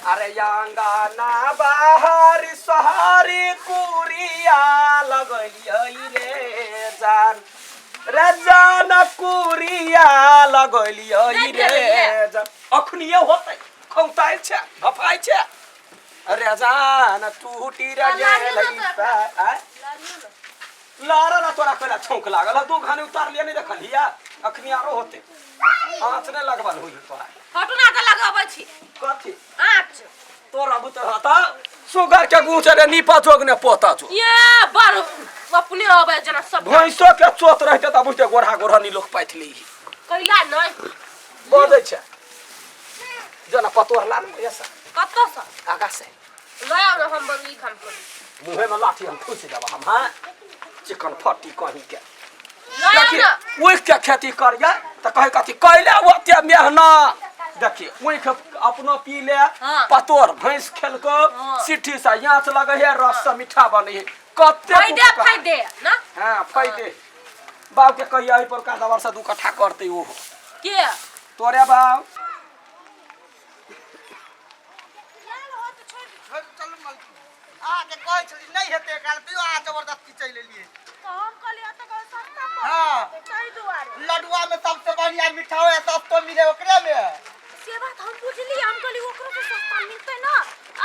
अरे अंगना बाहर सोहरी कुरिया लगलियै रे जान रे जान कुरिया लगलियै नहि रे भेलैये। जान अखनिये होतै खौताइ छै भफाइ छै अरे जान टूटी रे गेलै आय लारा ना तोरा कोला छौंक लागल दू घानी उतार लिया नहीं देखलिया अखनी आरो होते आँच नहीं लगबल होई तोरा हटू ना तऽ लगबै छी कथी आँच तोरा बुते हता सुगर के गुच रे नीपा जोग ने पोता जो ये बड़ अपने अबै जेना सब भैंसो के चोत रहते त बुझते गोढ़ा गोढ़नी लोग पाथि ली कैला नहि बजै छै जना पतोर लान ऐसा कतऽ सँ आगा से लऽ आउ ने हम बंगी खाम करू मुँहे में लाठी हम ठूसि देब हम हाँ चिकन फट्टी कहीं के लऽ आउ देखिए ने ऊख के खेती करिए तऽ कहै कथी कैले ओते मेहनत देखिए ऊख अपनो पी ले हाँ। पतोर भैंस खेलको हाँ। सिट्ठी से याँच लगे है रस से मीठा बने है कते फायदे उपकार। फायदे ना हाँ फायदे बाप के कहिया एहि पर का दबार से दू कट्ठा करते ओहो के तोरे बाप चलू मलकी अहाँके कहै छली नहि हेतै एकरा तैयो अहाँ जबरदस्ती चलि एलियै तऽ हम कहलियै एतऽ कहै सस्ता हाँ। पड़ै ताहि दुआरे लडुआ में सबसे बढ़िया मीठा होय सस्तो मिले ओकरे में से बात हम बुझलियै हम कहलियै ओकरो से सस्ता मिलतै ना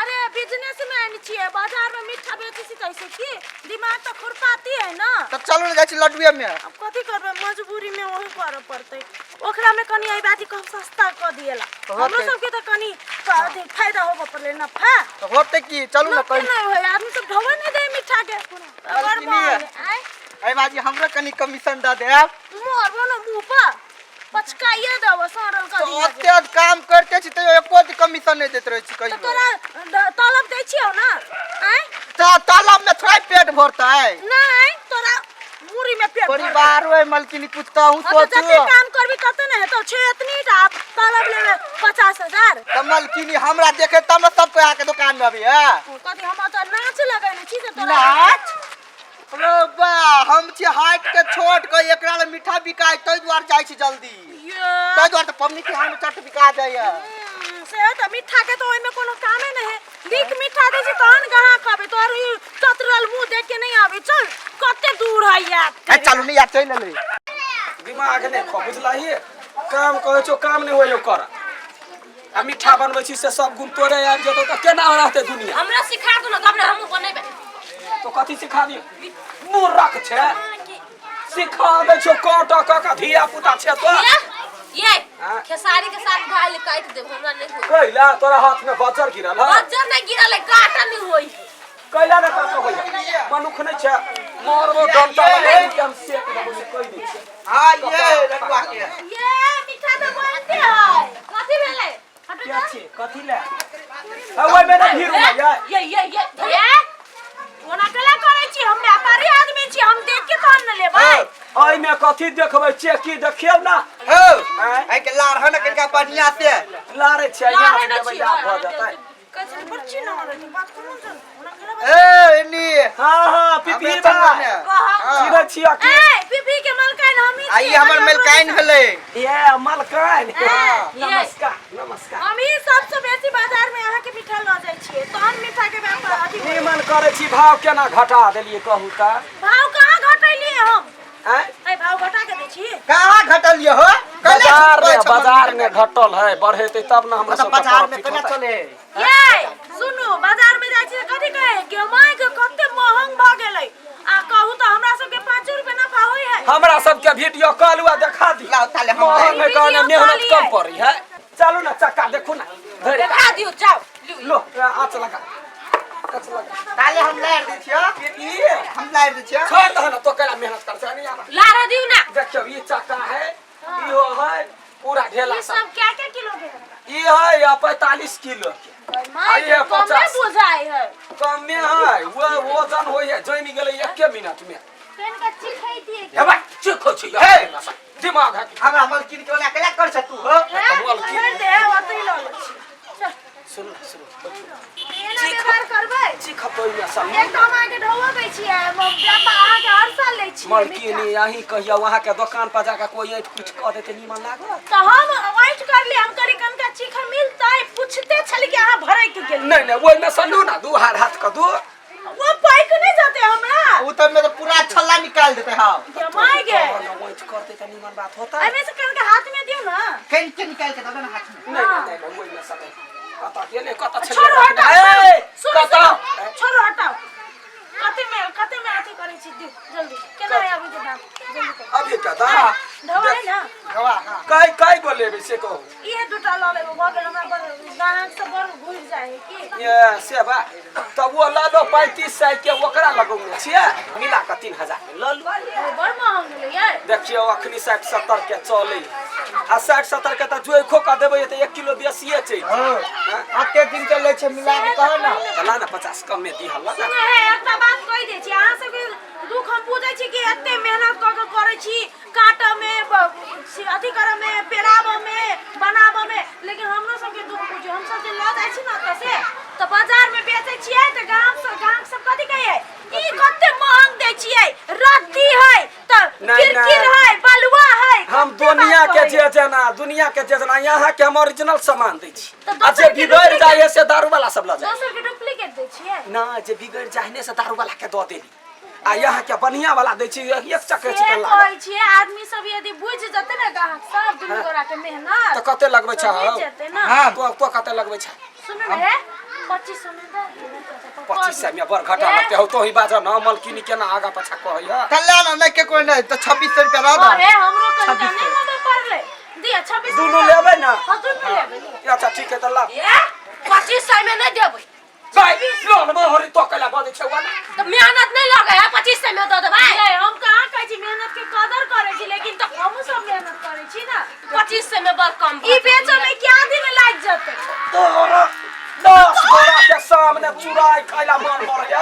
अरे बिजनेस मैन छियै बाजार में मीठा बेचै छी तैसे की दिमाग तऽ खुरपाती है ना तऽ चलू ने जाइ छी लडुए में अब कथी करबै मजबूरी में वही करऽ पड़तै ओकरा में कनि एहि बाजी कम सस्ता कऽ दिएला होतै। हमरो सबके तऽ कनि अथी फायदा होबऽ पड़लै नफा तऽ होतै की चलू ने नफे कनि नहि होइ आदमी सब ढोबे नहि दे मीठा के बड़ मलकिनी। महग आँय एहि बाजी हमरो कनि कमीशन दऽ देब मरबो ने मुँह पर पचकाइए देबो सड़ल तऽ कदी ओते काम करिते छी तैयो एको दी कमीशन नहि दैत रहै छी तऽ कहियो तोरा तलब दै छियौ ने आँय तऽ तलब में थोड़ा पेट भरतै नहि तोरा मुरी में पेट भरतै। परिवार होय मलकिनी कुछ तऽ अहूँ हाँ, तऽ सोचू जते काम करबी तते ने हेतौ छे एतनी टा तलब लेबे 50,000 तऽ मलकिनी हमरा देखे तब ने सब कोइ आके दुकान में अभी है कथी हम ओतऽ नाच लगेने छी से तोरा नाच रे बा हम छी हाइट के छोट के एकरा ले मीठा बिकाय ताहि दुआरे जाइ छी जल्दी ये ताहि दुआरे तऽ पबनी तिहार में चट बिका जाइए से तऽ मीठा के तऽ ओहिमे कोनो कामे नहि है नीक मीठा दै छै तहन ग्राहक आबै तोहर ई चतरल मुँह देख के नहि आबै चल कते दूर है यार ए चलू नहीं यार चलि एलै दिमाग नहि खो बुझलही काम कहै छौ काम नहि होइयो कर आ मीठा बनबै छी से सब गुण तोरे आबि जेतौ तऽ केना रहतै दुनिया हमरा सिखा दू ने तब ने हमहूँ बनेबै तो कथी सिखा दियौ मूर्ख छै सिखा दै छौ काँटा कऽ कऽ धिया पुता छै तो ये ये हाँ? खेसारी के साथ घायल काटि देब हमरा नहीं होई कैला तोरा हाथ में बजर गिरल है बज्जर नहीं गिरल है काटा नहीं होई कैला ने काटो होइया मनुख नहि छै मारबो डंटा लगा के हम सेक देबो से कहि दै छियै हाँ ये लडुआ के ये मीठा तऽ बनते है कथी भेलै हटू के छी कथी ले आ ओइ में ने भीड़ होइया ये ये ये ये ओना केला करै छी हम व्यापारी आदमी छी हम देख के तहन ने लेबै एहि में कथी देखबै चेकी देखियौ ना हो आँय? आइ के लार है ना कनिका बढ़िया से लारे छै लारे यहाँ न देबै छी आब भऽ जेतै कहै छी बड़ छी ना रे बात करू ने ओना केला ए एनी हाँ हाँ पिपी बा चिन्है छियै की ए पीपी के मलकाइन हम ही आ ई हमर मलकाइन भेलै ये मलकाइन हाँ। नमस्कार नमस्कार हम ही सबसे बेसी बाजार में अहाँ के मीठा लऽ जाइ छियै तहन मीठा के व्यापार अथी होइए। निमन करै छी भाव केना घटा देलियै कहू तऽ भाव कहाँ घटेलियै हम आँय ए भाव घटा के दै छी कहाँ घटल ये हो बाजार में बाजार में घटल है बढ़ेतै तब ने हमरा मतलब सबके बाजार में प्रॉफिट केना होतै चले ये सुनू बाजार में जाइ छी तऽ कथी कहै के माय के कते महंग भऽ गेलै आ कहू तऽ हमरा सबके 5 रुपए नफा होइ है हमरा सबके वीडियो कॉल हुआ देखा दी लाओ ताले हम महंग है कहने वीडियो मेहनत कॉल कम ये। पड़ी है चलू ना चक्का देखू ना धरि देखा दियौ जाओ लिउ लो आँच लगा आँच लगा ताले हम लारि दै छियो ई हम लारि दै छियो छोड़ दह ना तो केला मेहनत कर छै नहीं आबा लारा दियौ ना देखियौ ई चक्का है इहो है पूरा ढेला ई सब सब क्या क्या किलो के है ई है या 45 किलो के माय आ ये कमे 50 बुझाइ है कमे है वो वजन होइ है जमि गेलै एके मिनट में कनि के चिखैतियै हे भाई चीखो छी हे! दिमाग है हमरा मलकिन के ओना केला कर छ तू हो हैं? मलकिन। छोड़ि दे ओतहि लऽ लै छी चल सुन ना, सुन एना व्यवहार करबै चीख तो ओहिमे सँ एक तऽ हम अहाँके ढौआ दै छियै व्यापार अहाँके हर साल लै छियै मलकिनी अहीं कहियौ अहाँके दोकान पर जाके कोई ऐठ कुछ कऽ देतै नीमन लागत तऽ हम ऐठ ओइठ करली हम कहली कनका चीखा मिलतै पूछते छली कि अहाँ भरैक गेली। नहीं नहीं ओहिमे से लू ना दू हाथ हाथ के दू। वो पैक नहीं जाते हमरा। उ त में तो पूरा छल्ला निकाल देते। हां जमाई गए। ओइठ करते त निमन बात होता। एमे से कनका हाथ में दियो ना। केन के निकाल के दे ना हाथ में। नहीं नहीं नहीं ओहिमे से नहीं। कतऽ गेलै कतऽ छलै? छोड़ो हटाओ। ए, सुनो कतऽ? सुनो छोड़ो हटाओ। कते में कते में अथी करै छी दियो जल्दी। केना है अभी के दाम जल्दी करू। अभी के दाम? ढवाई ना। गवा हां। कै कै गो लेबै से कहू। इहे दूटा लऽ लेबै भऽ गेल। हमरा बड़ गाहक सब बड़ घुरि जाइ है की। ये से बा तऽ ओ लऽ लो 3500 के ओकरा लगौने छियै मिला कऽ 3000 मे लऽ लू। ओ बड़ महग भेलै यै। देखियौ अखनी 60-70 के चलै आ 60-70 के तऽ जोइखो कऽ देबै तऽ 1 किलो बेसिए छै। हां अते दिन के लै छै मिला के कह ना। तऽ ला ना 50 कमे दिहल ला ना। सुनू हे एकटा बात कहि दै छी अहाँ सबके दुख हम बुझै छी कि एते मेहनत कऽ के करै छी काटऽ में अथी करऽ में पेराबऽ में बनाबऽ में, लेकिन हमरो सबके दुख बुझियौ। हमसब जे लऽ जाइ छी ने ओतऽ से तऽ बाजार में बेचै छियै तऽ गाम सँ गाहक सब कथी कहै ई कते महग दै छियै, रद्दी है तऽ नहीं, किरकिर नहीं। है बलुआ है। हम कते बात दुनिया के कहै। जे जना दुनिया के जे जना यहाँ के हम ओरिजिनल सामान दै छी तऽ आ जे दोसर के बिगड़ि डुप्लीकेट- जाइ है से दारू वाला सब लऽ जाइ। दोसर के डुप्लीकेट दै छियै ना जे बिगड़ि जाइ ने से दारू वाला के दऽ देली आ यहाँ के बढ़िया वाला दै छी एक चक्के से चिकन लागल। कहै छियै आदमी सब यदि बुझि जेतै ने गाहक सब दुनू गोरा के मेहनत तऽ कते लगबै तऽ छह? बुझि जेतै ने। हां। तो कते लगबै छह? सुनू ने हे 2500 में दे दियौ ने तऽ 2500 में बड़ घाटा लगतै हौ। तो ही बाजऽ न मलकिनी केना आगा पाछा कहै है। त ले ना नहीं के कोई नहीं तो 2600 रुपया रह ओ दे। हे हमरो कनिका नहीं मम्मी पड़लै दिअ 26 दुनू लेबै ना? हां दुनू लेबै लिअ। अच्छा ठीक है तऽ ला। ए 2500 में नहीं देबै। गाय लोन में हरी तो कैला बजै छै वाला। तऽ मेहनत नहीं लगे है 2500 में दऽ देबै। नहीं हम कहाँ कहै छी मेहनत के कदर करै छी लेकिन तऽ हमहूँ सब मेहनत करै छी ना। 2500 में बड़ कम ई बेचऽ में क्या दिन लागि जेतै? तोरा 10 गोरा के सामने चुराई खाइला मन पड़ैया।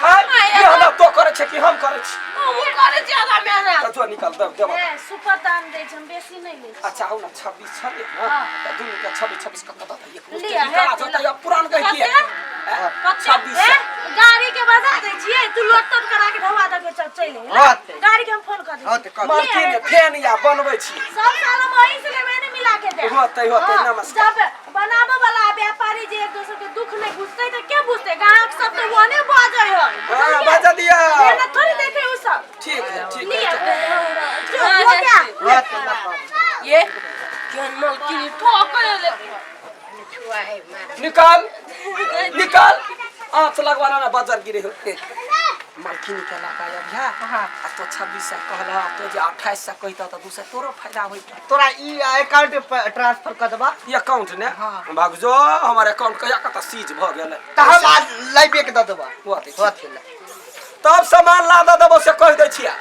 हैं मेहनत तो करै छै कि हम करै छी? हमहूँ करै ज्यादा मेहनत। तऽ जो निकाल दे देब। ए सुपर दाम दै छै हम बेसी नहीं लै छी। अच्छा आउ ना 26 छलै ना तऽ दुनू के 26 26 कऽ दऽ दे एक मुश्त लिअ, हे, निकाला जतै अब पुरान कहै की कते? 26। ए, गाड़ी के बजा दै छियै तू लोड तोड करा के ढवा दे के चल चलि अइहे। हाँ ते। गाड़ी के हम फोन कर दै हाँ छी। ते कर। मालकिन फेन या बनबै छी। सब साल हम अहीं से लेबै ने मिला के देब। होतै, होतै, हाँ, नमस्कार। जब बनाबऽ वाला व्यापारी जे एक दोसर के दुख नहीं बुझतै तऽ के बुझतै? गाहक सब तऽ ओने बजै है। हाँ, बजऽ दिअ। मेहनत थोड़ी देखे उ सब। ठीक है ठीक लिअ, है। जो, हो गया। हाँ ते ला पाओ। ये केहन मलकिनी ठोकर ले। निकाल निकाल आँच लगवाना ना बाजार गिरे हो। मालकिनी के लगाया भैया। आ तो 2600 कहला तो जे 2800 कहता तो 200 तोरो फायदा होइत। तोरा ई अकाउंट ट्रांसफर कर देबा। ई अकाउंट ने हाँ। भाग जो हमर अकाउंट कहिया कत सीज भ गेलै। त हम आज लाइबे के दऽ देबा। होतै। होतै। तब सामान ला दऽ देबो से कहि दै छियै।